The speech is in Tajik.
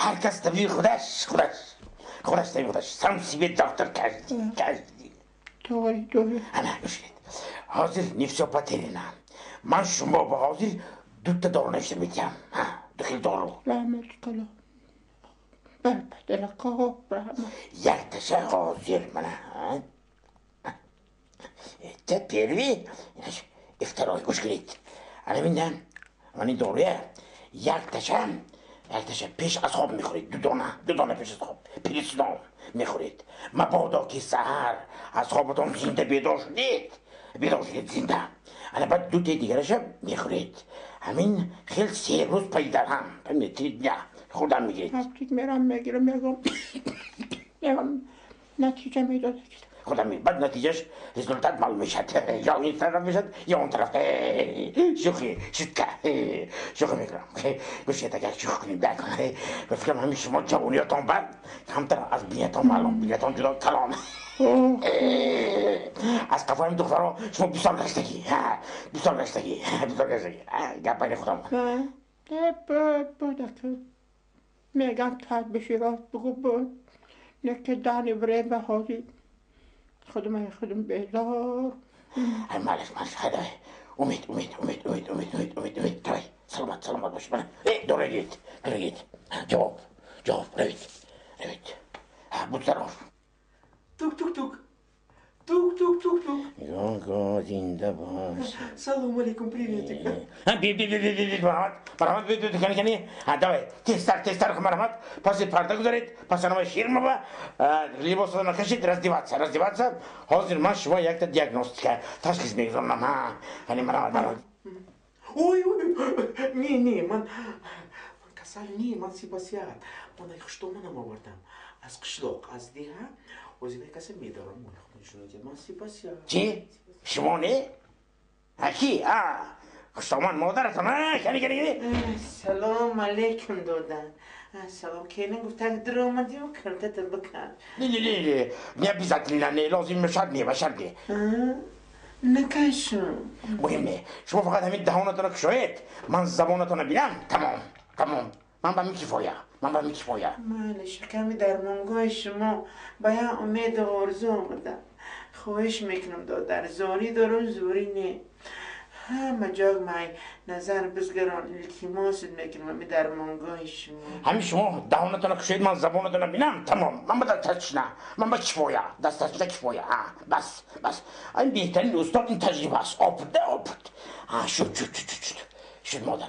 Ҳар кас табиби худаш, худаш, худаш табиби худаш. Сам себе доктор, каждый, каждый. Тоғри, тоғри. Ана, гӯш кунед. Ҳозир не всё потеряно. Ман шумо ба ҳозир дута дору навишта медиҳам. Ҳа, ду хел дору. Раҳмат калон. Бар падарако раҳмат. Якташа ҳозир мана. Это первый, и второй. Гӯш кунед. Ана минда, ман ин доруя якташа, якташа пеш аз хоб мехӯред, ду дона, ду дона пеш аз хоб, перед сном мехӯред. Мабодо ки саҳар аз хоботон зинда бедор шудед, бедор шудед зинда. Ана баъд дутаи дигараша мехӯред. Ҳамин хел 3 рӯз пайдарҳам, 3 дня хӯрдан мегиред. Аптек мерам, мегирам, ягон ягон натиҷа медодад. Худам баъд натиҷаш, результат маълум мешавад. Ё ин тараф мешавад, ё он тараф. Шӯхи, шутка, шӯхӣ мекунам. Гӯш, агар шӯхӣ кунем, ба фикрам, ҳамин шумо ҷавониётон бад камтар аз биниятон маълум, биниятон ҷудо калон. Аз қафои духтаро шумо бисёр гаштагӣ, бисёр гаштагӣ, бисёр гаштагӣ. Гап байни худам. Мегам, тад биши, рост бигӯ, буд неке дани время ҳозир худам худам безор. Малаш, малаш, хайда. Умед, умед, умед, умед, умед, умед, умед, умед. Давай, саломат, саломат бош. Мана, э, дора гиред, дора гиред. Ҷавоб, ҷавоб, равед, равед. Будь здоров. Тук-тук-тук. Тук-тук-тук-тук. Го, зинда бош. Салом алейкум, приветик. Би, би, би, би, би, марҳамат, марҳамат, би, би, кани, кани. Давай, тезтар, тезтар, марҳамат. Паси парда гузаред, пас анава ширмава, либосатонро кашид, раздеваться, раздеваться. Ҳозир ман шумо якта диагностика, ташхис мегузаронам. Ҳа, кани, марҳамат, марҳамат. Ой, ой, не, не, ман касал не, ман сипасият. Ман ай хуштоманам овардам. Аз қишлоқ, аз деҳа, озина касе медорам. Ман сипасият. Чӣ? Шумо не? А ки? А, хуштоман модаратон, а? Кани, кани, кани. Салом алейкум, дода. Салом, келин гуфтак, даромадим, картата бикан. Не, не, не, не, не обязательно, не, лозим шарт не, ба шарт не. Накашум. Муҳим не. Шумо фақат ҳамин даҳонатонро кушоед, ман забонатонро бинам, тамом, тамом. Ман ба кифоя, ман ба кифоя. Майли, шаками дармонгоҳи шумо ба як умеду орзу омадам. Хоҳиш мекунам, додар, зорӣ дорум, зӯрӣ не. Ҳама ҷо май назар бизгарон, илтимосат мекунам, ами дармонгоҳи шумо. Ҳамин шумо даҳонатонро кушоед, ман забонатонро бинам, тамом. Ман ба дасташна, ман ба кифоя, дасташна кифоя. Бас, бас. Ин беҳтарин устод, ин таҷриба аст. Опыт, да, опыт. Шуд, шуд, шуд, шуд. Шуд, модар.